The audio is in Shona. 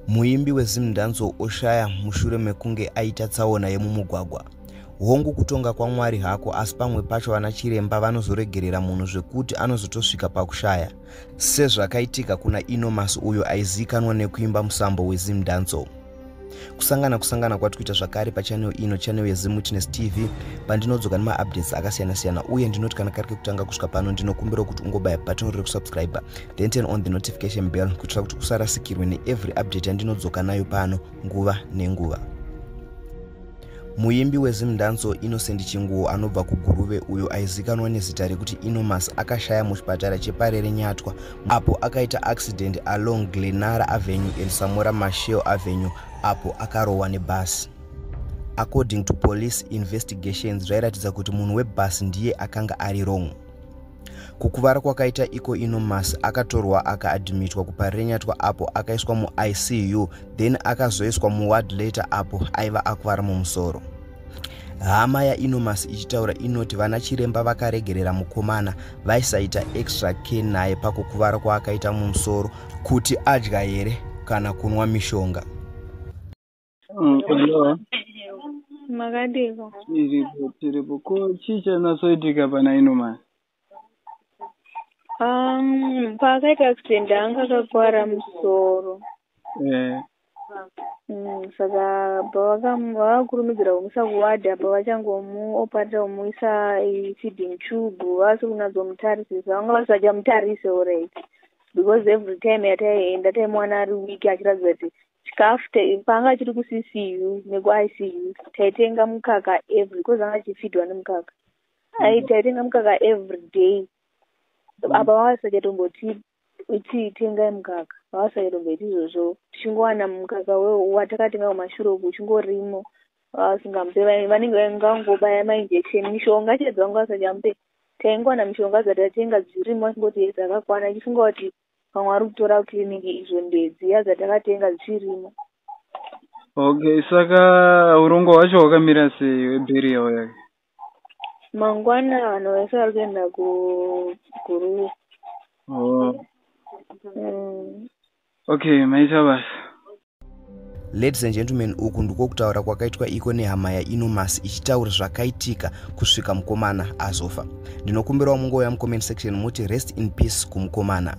Muimbi weZimdancehall oshaya mushure mekunge aita tsaona yemumugwagwa. Hongu, kutonga kwaMwari hako, asi pamwe pacho vana chiremba vanozoregerera munhu zvekuti anozotosvika pakushaya, sezvakaitika kuna Inomas, uyo aizivikanwa nekuimba musambo weZimdancehall. Kusangana kwatikuita zvakare pachannel ino, channel yeZimwitness TV, pandinodzoka nemaupdates akasiyana-siyana. Uye ndinoti kana kari kekutanga kusvika pano, ndinokumbira kuti ungobaya button rekusubscribe, then turn on the notification bell, kuitira kuti usarasikirwe neevery update yandinodzoka nayo pano nguva nenguva. Muimbi weZimdancehall Innocent Chinguwo, anobva kuGuruve, uyo aizikanwa nezita rekuti Inomas, akashaya muchipatara cheParirenyatwa apo akaita accident along Glenara Avenue and Samora Machel Avenue, apo akarohwa nebhasi. According to police investigations, zvairatidza kuti munhu webhasi ndiye akanga ari wrong. Kukuvara kwakaita iko Inomas, akatorwa akaadmitwa kuParirenyatwa, apo akaiswa muICU, then akazoiswa muward later apo aiva akuvara mumusoro. Hama yaInomas ichitaura inoti vana chiremba vakaregerera mukomana, vaisaita extra care naye pakukuvara kwaakaita mumusoro, kuti adya here kana kunwa mishonga. Hello. Makadiko? Tiripo, tiripo. Ko chii chanatsoitika pana Inomas? Paakaita accident anga akakuvara musoro. Saka pavakakurumidzira kumuisa kuward, apa vachangomuopareta kumuisa feeding tube, vasiri kunyatsomutarisisa, vanga vasingachamutarise alright, because every time yataienda taimuwana ari weak, achiratidza kuti chikafu paanga achiri kuCCU nekuICU taitenga mukaka every, because anga achifeedwa nemukaka. Taitenga mukaka every day. Apa vanga vasingachatomboti tengai mukaka, vavasatomboiti izvozvo. Tichingowana mukaka watakatenga kumashure uku uchingorimo, vasingamupe. Vanenge vangangobaya mainjection, mishonga chaidzo vanga vasingachamupe. Taingowana mishonga dzatatenga dzirimo, vachingoti dzakakwana, ichifunga kuti pamwe vari kutora kukiriniki, izvo ndedziya dzatakatenga dzichirimo. Okay, saka urongwa hwacho hwakamira sei hweburial yake? Mangwana vanhu vese vari kuenda kuGuruve. Oh. Okay, maita basa. Ladies and gentlemen, uku ndiko kutaura kwakaitwa iko nehama yaInomas ichitaura zvakaitika kusvika mukomana azofa. Ndinokumbirawo mungouya mucomment section muti rest in peace kumukomana.